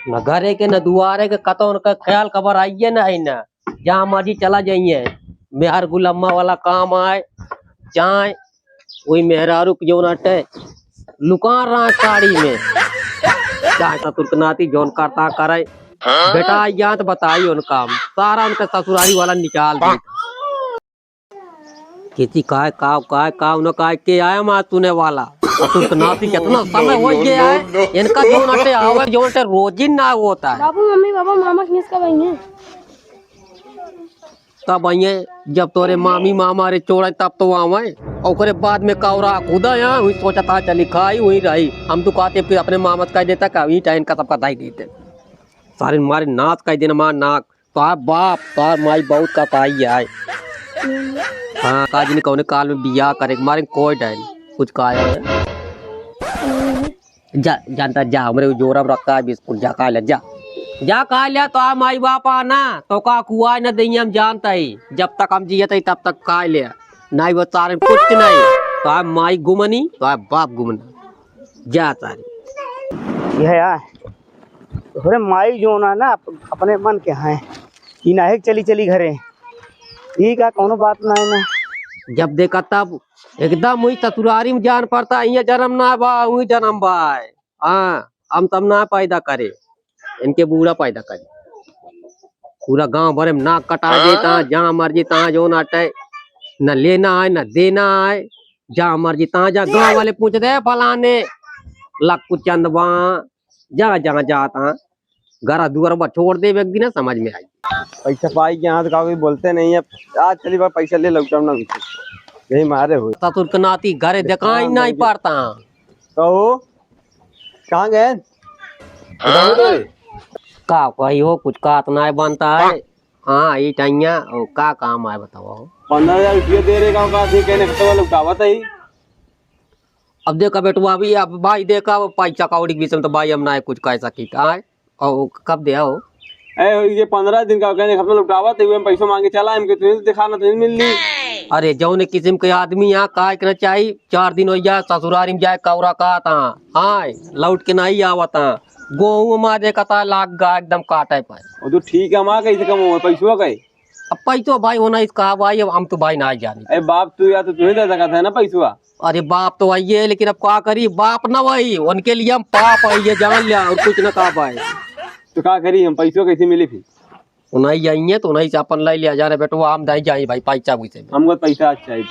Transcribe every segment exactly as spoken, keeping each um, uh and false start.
न घरे के, न दुआरे के, कतौ उनका ख्याल खबर आइए न है न। जहाँ मर्जी चला जाइए। मेहर गुलम्मा वाला काम आए, जाए, वही मेहरारू के जौन अटे, लुका रहा है साड़ी में। चाहे ससुर के नाती जौन करता करे। बेटा आई जाए तो बताई उनका, सारा उनका ससुरारी वाला निकाल दे। किसी काय, काव काय, काव न काय के आया माँ तूने वाला। ससुर के नाती कितना समय हो गया है, इनका जौन अटे आवे, जौन अटे रोजी ना होता है। बाबू, मम्मी, पापा, मामा खींच का भाई हैं। तब आइए, जब तोरे मामी मामा रे छोड़े तब तो आवे। ओकरे बाद में कौरा खुदा यहाँ हुई सोचता चली खाई हुई रही। हम तो कहते फिर अपने मामा से कह देता कि अभी टाइम का सबका दाई देते। सारे मारे नाक कह देना मार नाक। तोहार बाप, तोहार माई बहुत कसाई है। हाँ, का जिन कौने काल में बियाह करे, मारे कोई डर नहीं। कुछ कहा है? जा, जानता जा, हमरे जोरा में रखा है बिस्कुट, जा खा ले, जा। जा खा ले, तो आ माई बाप आना, तो का कुआ न दइया हम जानता ही। जब तक हम जियत ही, तब तक खा ले। नहीं वो सारे कुछ नहीं, तो आ माई गुमनी, तो आ बाप गुमना। जा सारे। यह यार, तोहरे माई जो ना, ना अप-, अपने मन के हैं, ई नाहे के चली, चली घरे। ई का कौनो बात ना है ना। जब देखा तब एकदम वही ससुरारी में जान पड़ता, इहाँ जन्म ना बा, वही जन्म बा। हाँ, हम तब ना पैदा करे, इनके बूढ़ा पैदा करे। पूरा गांव भरे में नाक कटा देता, जहाँ मर्जी तहाँ जो नाटे, न लेना है, न देना है, जहाँ मर्जी तहाँ जा, गांव वाले पूछ दे, "फलाने लक्कू चंद बा?" जहाँ, जहाँ जाता, घर दुआर बा छोड़ दे, एक दिन समझ में आई। पैसा पाई के यहाँ तो काफी बोलते नहीं है, आज चली बार पैसा ले लौटम ना कुछ, यही मारे हो। ससुर के नाती घरे दिखाई नहीं पड़ता। कहो, कहाँ गए? बताओ तो। का कही हो, कुछ का तो नहीं बनता है। हाँ, ई टैया, ओ, का काम आए बताओ? पन्द्रह हजार रुपया दे रहे, का, का थी, कहने खतवा लौटावत है। अब देखा बेटवा, अभी अब भाई देखा, अब पैसा कौड़ी के विषय में तो भाई हम ना कुछ कह सकी, आए? और कब दे आओ? ए, ये पन्द्रह दिन का कहने खतवा लौटावत है, हम पैसा मांगे चला, हमके तुझे दिखाना, तुझे मिल ली। अरे, जौने किस्म के आदमी यहाँ, का इतना चाहिए? चार दिन हो गया, ससुरारी में जाए, कौरा का था, आए, लौट के नहीं आवता। गोहूँ हमारे देखता लाग गा एकदम काटे पर। वो तो ठीक है, हमारा कैसे कम हुआ, पैसवा का है? अब पैसो भाई होना इसका भाई, अब हम तो भाई ना जानी। अरे बाप, तू या तो तू ही दे सकता है ना पैसवा। अरे बाप तो वही है, लेकिन अब का करी, बाप ना वही, उनके लिए हम पाप है, ये जान लिया, और कुछ ना कहा भाई। तो का करी हम, पैसवा कैसे मिली फिर? उन्हीं जाइए तो उन्हीं से अपन ले लिया जा रहे बेटवा, हम नहीं जाए भाई, पैसा वैसे में। हमको पैसा अच्छा है।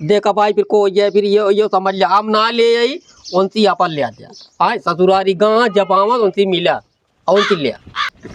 देखा भाई, फिर को ये, फिर ये, ये समझ लिया, हम ना ले आई, उनसे अपन ले आते हैं। आए ससुरारी गाँ जब आवा, उनसे मिला। और चिल्लिया।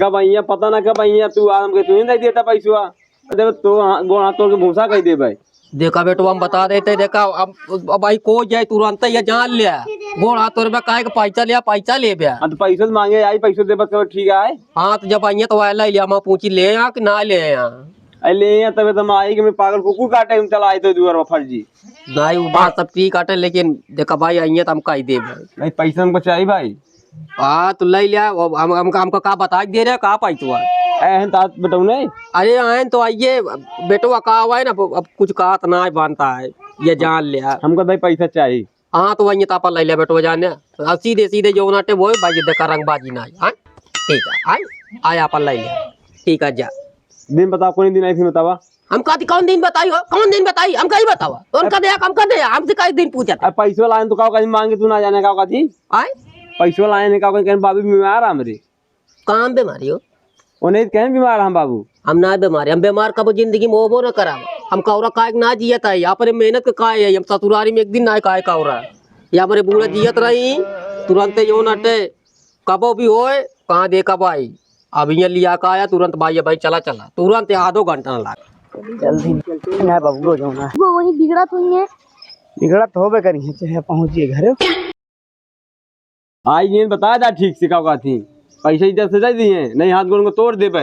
कब आइया, पता ना कब आइया, तू आराम के, तू ही नहीं देता पैसवा। देबे तो हाँ, गोड़ हाथ तोड़ के भूसा कह देबे। देखा बेटवा, हम बता देते, देखा, अब, अब भाई को जाए तुरंत ये जान लिया, गोड़ हाथ तोड़ में काहे के पैसा लिया, पैसा ले बे। हाँ, तो पैसा तो मांगे आई, पैसा देबे तो ठीक है। हाँ, तो जब आइए तो वाला लिया, मैं पूछी ले यहाँ कि ना ले यहाँ। अरे ले यहाँ, तबे तो हम आई कि मैं पागल कुकुर काटे में चला आई तो दुआर पर फर्जी। नहीं, वो बात सब ठीक आटे, लेकिन देखा भाई, आइए तो हम कह देबे। नहीं, पैसा हमको चाहिए भाई। हाँ, तो ले लिया, अब हम, हमका, हमका का बता के दे रहे, का पाई तू? ए, हैं तात बेटऊ ने? अरे, हैं तो आइए, बेटवा का हुआ है ना, अब कुछ कहा तो ना बनता है, ये जान लिया। हमका भाई पैसा चाहिए। हाँ, तो वही तो अपन ले लिया बेटवा जाने। अब सीधे, सीधे जो नाटे वो है, भाई, देखा रंगबाजी ना है, हाँ? ठीक है, हाँ? आया अपन ले लिया। ठीक है, जा। दिन बताओ, कौन दिन आई फिर बतावा। हम कहती कौन दिन बताई हो, कौन दिन बताई, हम कहीं बतावा। उनका दे, हम कह दे, हमसे कई दिन पूछत। अब पैसवा लाइन तो का कहीं मांगे तू ना जाने का कथी? आय? पैसवा लाइन का कहीं, कहीं बाबू बीमार हमरे। काम बीमारी हो? उन्हें कहीं बीमार हम बाबू। हम ना बीमारी, हम बीमार कबो जिंदगी में होबो ना करा। हम कौरा काहे के ना जियत है, अपने मेहनत के काहे है, हम ससुरारी में एक दिन ना काहे कौरा। ये हमारे बूढ़ा जियत रही, तुरंत यो नटे, कबो भी होए, कहाँ देखा भाई, अब यहाँ लिया का आया, तुरंत भाई, भाई चला, चला, तुरंत आधो घंटा ना लागे। जल्दी ना बबुआ जो ना। वो वही बिगड़त हुई है। बिगड़त होबे करी है, चाहे पहुँचिए घरे। आई नहीं बता दा ठीक से का कथी, पैसा इज्जत से दे दिए, नहीं हाथ गोड़ को तोड़ देबे।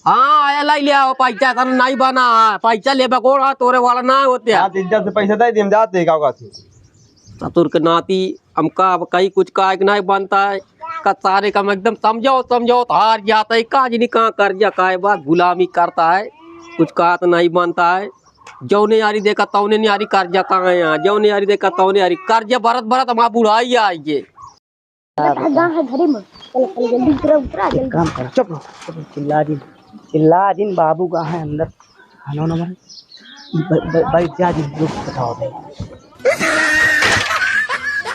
हाँ, आया लाई लिया, वो पैसा का नहीं बना, पैसा लेबे गोड़ हाथ तोड़े वाला ना होते हैं। हाथ इज्जत से पैसा दे दिए, हम जाते हैं का कथी। ससुर के नाती हमका अब कहीं कुछ कहे के नहीं बनता है। का सारे का हम एकदम समझाओ, समझाओ तो हार जाता है। का जिनी कहाँ कर्जा काहे बा, गुलामी करता है, कुछ कहा तो नहीं बनता है। जौने यारी देखा तौने यारी कर्जा कहाँ है यहाँ, जौने यारी देखा तौने यारी कर्जा बरत बरत हमारा बुढ़ाई आई है। बता, गाँव है घरे में। चल, चल, जल्दी उतरा, उतरा, एक जल्दी। काम कर, चुप रहो, चुप रहो, चिल्ला जिन, चिल्ला जिन, बाबू गाँव है अंदर, खाना वाना बना। ब-, ब-, बैठ जा जिन, रुक, बताओ भाई।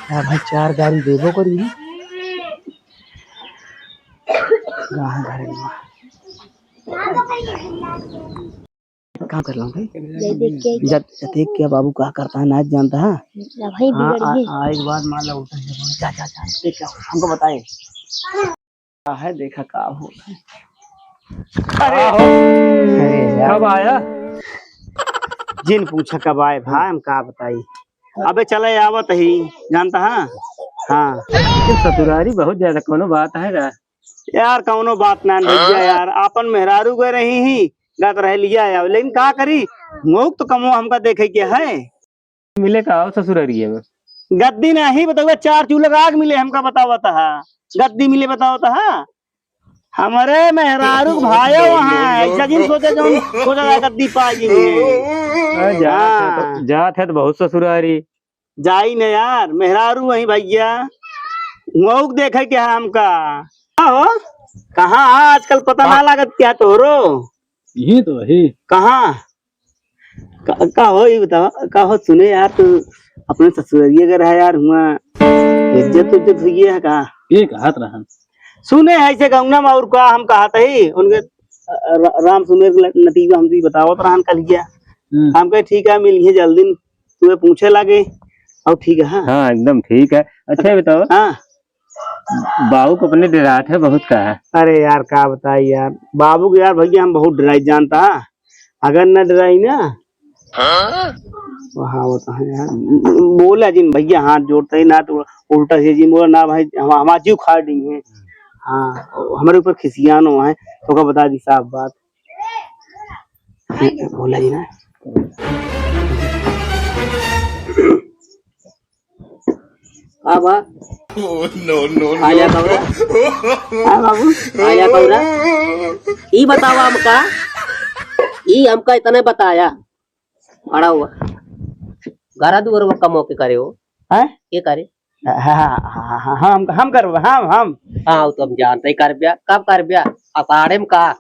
हाँ भाई, चार गाड़ी देबो करी है। गाँव है घरे में। काम कर लो भाई। ये देख के जा, देख के बाबू का करता है, ना जानता है। ना भाई, हाँ, बिगड़ आ, गई। आ, एक बात मान लो, उल्टा सीधा बोल, जा, जा, जा, देख के आओ, हमको बताए। का है, देखा का हो। अरे, अरे यार। कब आया? जिन पूछा कब आए भाई, हम का बताई। अबे चले आवत ही, जानता है? हाँ। ये ससुरारी बहुत ज्यादा, कोनो बात है का? यार, कौनो बात ना भैया, यार, आपन मेहरारू गए रही ही, गत रह लिया यार, लेकिन का करी, मौक तो कमो हमका देखे के है। मिले का आओ ससुररिये में? गद्दी नहीं बतावा, चार चूल्हा राग मिले हमका बतावत हा, गद्दी मिले बतावत हा। हमरे मेहरारू के भाई वहाँ है, ऐसा जिन सोचे जौन सोचा जाए गद्दी पा गई है। अरे जात है हाँ। तो, जात है तो बहुत ससुरारी। जाई न यार, मेहरारू वही भैया, मौक देखे के है हमका। का हो? कहाँ है आजकल, पता ना लागत क्या तोहरो? यही तो है। कहाँ? का, का हो, ये बतावा, का हो, सुने यार, तू अपने ससुररिये घर है यार, हुआ इज्जत उज्जत हुई है का? ये कहत रहन। सुने है ऐसे गौना में और का हम कहत ही, उनके, अ, र-, राम सुमेर ल-, नतीजा हमसे बतावत रहन कल गया। हम्म। हम कहे, "ठीक है, मिलिए जल्दी," तू पूछे लागे, और ठीक है, हाँ। हाँ, एकदम ठीक है। अच्छा, ये बताओ, हाँ। बाबू को अपने डेरात है बहुत का है। अरे यार, का बताई यार, बाबू के यार भैया हम बहुत डराई जानता, अगर न डराई ना, हाँ? वहाँ होता है यार, बोला जिन भैया हाथ जोड़ते ही ना तो उल्टा से जिन बोला ना भाई, हम, हमारा जीव खा दी है। हाँ, हमारे ऊपर खिसियान हुआ है, तो का बता दी साफ बात। बोला जी ना। का बा? Oh, no, no, आया no। कौरा? हाँ बाबू। आया कौरा? ई बतावा हमका, ई हमका इतने बताया, खड़ा हुआ। घरा दुआर वो कमो के करे हो? हैं? के करे? हाँ, हाँ, हाँ, हाँ, हाँ, हम, हम करब, हम, हम। हाँ, वो तो हम जानते ही करब्या। कब करब्या? अषाढ़े में का?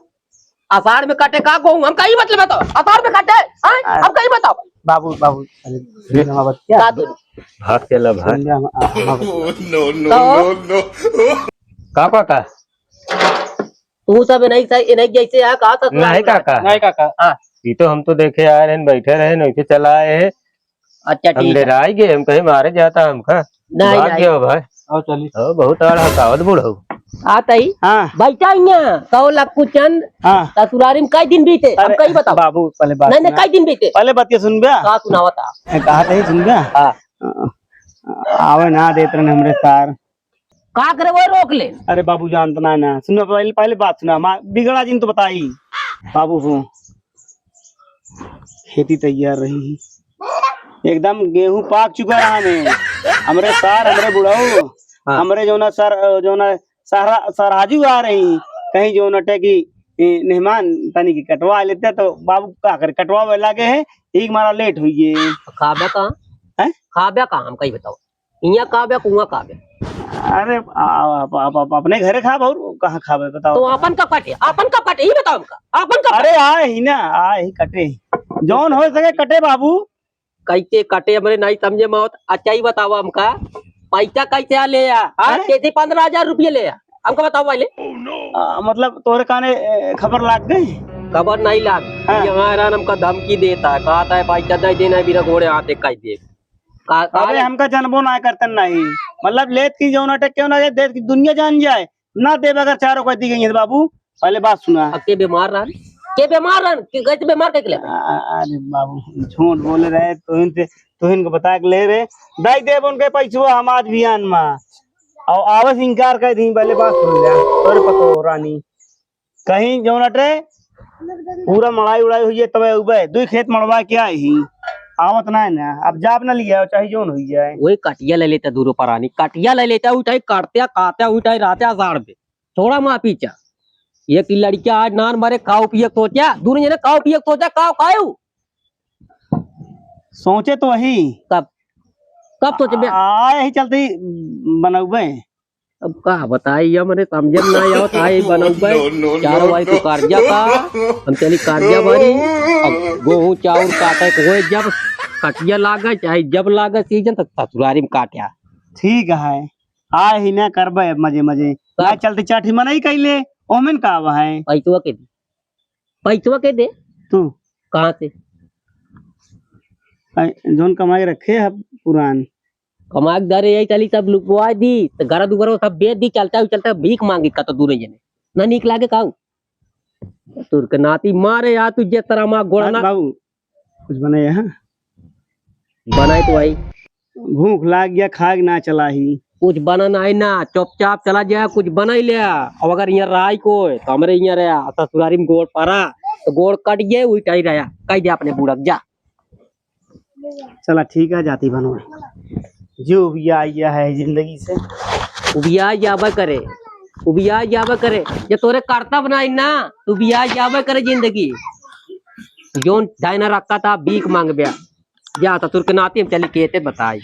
अषाढ़ में कटे का गेहूं? हमका ई मतलब बताओ। अषाढ़ में कटे? हैं? आ, हमका ई बताओ। बाबू, बाबू, अरे, सुन हमार बतिया। का तू? भाग चला, भाग। सुन ले हम, आ, हमार बतिया। No, no, तो? No, no। का, का, का? तू सब इन्हीं से, इन्हीं जैसे आ, का ससुराल नहीं में? काका। नहीं काका। हाँ। ई तो हम तो देखे आए रहन, बैठे रहन, वैसे चला आए हैं। अच्छा, हम ठीक है। डेराई गए, हम कहे मारे जाता हमका। नहीं, भाग नहीं। गयो भाई। आओ चली। ओ, बहुत आड़ हकावत बूढ़ऊ। आत ही। हाँ। बैठा हियाँ, कहो लक्कू चंद, हाँ। ससुरारी में कई दिन बीते? हम अरे, कई बताओ। बाबू, पहले बात नहीं, नहीं, सुना। कई दिन बीते? पहले बतिया सुन बे। का सुनावा था? ए, कहा था ही सुन बे। हाँ। अ, आवे ना देत रहन हमरे सार। का करे वो रोक ले। अरे बाबू जानत ना ना, सुनो पहले, पहले बात सुना, मा-, बिगड़ा जिन तो बताई। बाबू हो, खेती तैयार रही, एकदम गेहूं पाक चुका रहा में। हमरे सार, हमरे बुढ़ऊ, हाँ। हमरे जौना सर, जौना सहरा, सहराजू आ रही, कहीं जौन अटे कि, ए, मेहमान तनी की कटवा लेते तो बाबू का करे, कटवावे लागे है, एक मारा लेट हुई है। खाबे का? हैं? खाबे का हम कहीं बताओ। इहाँ खाबे, कुआँ खाबे। अरे, आ, आप, आप, आप अपने घरे खाब और कहाँ खाबे, बताओ। तो आपन कब काटे? आपन कब काटे? ई बताओ हमका। आपन कब अरे, काटे? आ ही ना, आ ही कटे। जौन हो सके कटे बाबू। कैसे कटे हमरे नहीं समझे में आवत। अच्छा, ई बताओ हमका, पैसा कैसे आ ले आ? हाँ, हैं? कैसे पन्द्रह हजार रुपये ले आ? हमका बताओ पहले। आ, मतलब तोरे काने, ए, खबर लाग गई? खबर नहीं लाग। हाँ। यहाँ रहन हमका धमकी देता है, कहता है पैसा नहीं देना है, बिना गोड़े हाथ एक कह दे। का, का अबे रे? हमका जानबो ना करतन नहीं, मतलब लेत की जौन अटक क्यों ना जाए, देत की दुनिया जान जाए, ना देब अगर चारों कोई दी गई है तो बाबू, पहले बात सुना। अब के बीमार रहन? के बीमार रहन? के गए थे बीमार के लिए? आ, अरे बाबू, झूठ बोले रहे, तोहिन से, तोहिन को बता के ले रहे, दाई देब उनके पैसवा हम आज भी आन मा। और आवे से इनकार कर दी, पहले बात सुन ले, तोरे पतो रानी। कहीं जौन अटे, पूरा मड़ाई उड़ाई हुई है, तबे उबे, दुई खेत मड़वा के आई ही। आवत ना है ना, अब जाब ना लिया, चाहे जौन हुई जाए। वही कटिया ले लेता दूरो परानी, कटिया ले लेता, उठाई काटते, काटते, उठाई रहते आषाढ़ में। थोड़ा माँ पीछा। एक लड़किया आज नान मारे खाओ पिए सोचा, दूर जने खाओ पिए सोचा, खाओ खाओ। सोचे तो वही। कब? कब सोचबे? आ, यही चलते ही बनौबे। अब का बताई, या मने समझे में ना आवत है, बनउबे। No, no, चार no, भाई को no। कर्जा का, हम चली कर्जा भरी। अब गोहूँ चाउर काटे को होए, जब कटिया लागे, चाहे जब लागे सीजन, तो ससुरारी में काटे। ठीक है, आए ही ना करबे अब मजे मजे। का? ना चलते चाठी मनई कैले, ओमेन का अब है? पैसवा के दे, पैसवा के दे। तू? कहाँ से? आए, जौन कमाई रखे है पुरान। कमाई के धरे यही चली, सब लुकवा दी, तो घर दुआर सब बेच दी, चलता हूँ, चलता भीख मांगी का तो दूर जने। ना नीक लागे काऊ? तुर के नाती मारे यार, तू जे तरह माँ गोड़ अरे ना। बाबू, कुछ बनाए है? बनाए तो भाई। भूख लाग गया, खाग ना चला ही। कुछ बना नहीं ना, चुपचाप चला जा, कुछ बनाई ले। अब अगर यहाँ रहा ही कोई, तो हमरे यहाँ रहा, ससुरारी में गोड़ पड़ा, तो गोड़ कट गए, वही टाइम रहा, कह दे अपने बूढ़ा के, जा। चला ठीक है, जाती बनवा। जो उबिया आइया है जिंदगी से। उबिया जाबे करे, उबिया जाबे करे। ये तोरे करतब नहीं ना, तू उबिया जाबे करे जिंदगी। जोन डायना रखा था, भीख मांगबे। जा, तो तुर के नाती हम चली केते बताई।